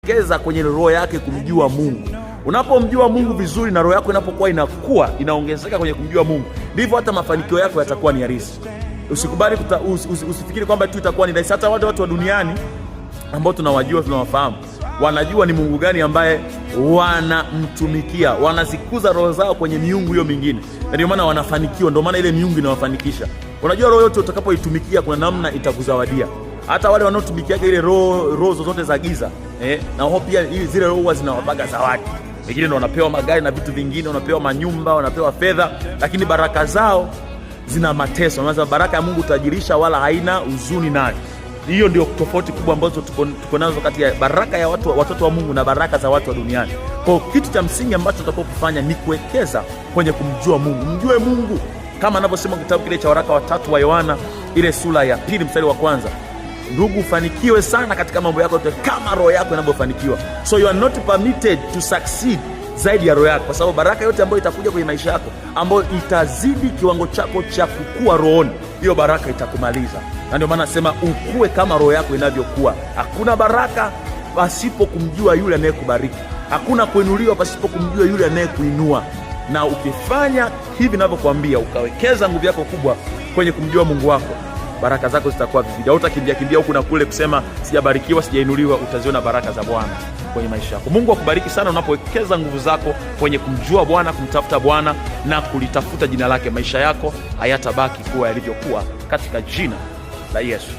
Kuwekeza kwenye roho yake kumjua Mungu. Unapomjua Mungu vizuri na roho yako inapokuwa inakuwa inaongezeka kwenye kumjua Mungu, ndivyo hata mafanikio yako yatakuwa ni halisi. Usikubali usifikiri kwamba tu itakuwa ni rahisi. Hata wale watu wa duniani ambao tunawajua, tunawafahamu, wanajua ni Mungu gani ambaye wanamtumikia, wanazikuza roho zao kwenye miungu hiyo mingine, na ndio maana wanafanikiwa, ndio maana ile miungu inawafanikisha. Unajua, roho yote utakapoitumikia kuna namna itakuzawadia. Hata wale wanaotumikiaga ile roho zozote za giza, na wao pia zile roho huwa zinawapaga zawadi. Wengine ndo wanapewa magari na vitu vingine, wanapewa manyumba, wanapewa fedha, lakini baraka zao zina mateso. Maana baraka ya Mungu utajirisha wala haina huzuni nayo. Hiyo ndio tofauti kubwa ambazo tuko nazo kati ya baraka ya watoto wa Mungu na baraka za watu wa duniani. Kwa kitu cha msingi ambacho tutakuwa kufanya ni kuwekeza kwenye kumjua Mungu. Mjue Mungu kama anavyosema kitabu kile cha waraka wa 3 wa Yohana ile sura ya 2 mstari wa 1. Ndugu, ufanikiwe sana katika mambo yako yote kama roho yako inavyofanikiwa. So you are not permitted to succeed zaidi ya roho yako, kwa sababu baraka yote ambayo itakuja kwenye maisha yako ambayo itazidi kiwango chako cha kukua rohoni, hiyo baraka itakumaliza. Na ndio maana nasema ukue kama roho yako inavyokuwa. Hakuna baraka pasipo kumjua yule anayekubariki, hakuna kuinuliwa pasipo kumjua yule anayekuinua. Na ukifanya hivi ninavyokuambia, ukawekeza nguvu yako kubwa kwenye kumjua Mungu wako, baraka zako zitakuwa vizidi. Hautakimbia kimbia huku na kule kusema sijabarikiwa, sijainuliwa. Utaziona baraka za Bwana kwenye maisha yako. Mungu akubariki sana unapowekeza nguvu zako kwenye kumjua Bwana, kumtafuta Bwana na kulitafuta jina lake. Maisha yako hayatabaki kuwa yalivyokuwa katika jina la Yesu.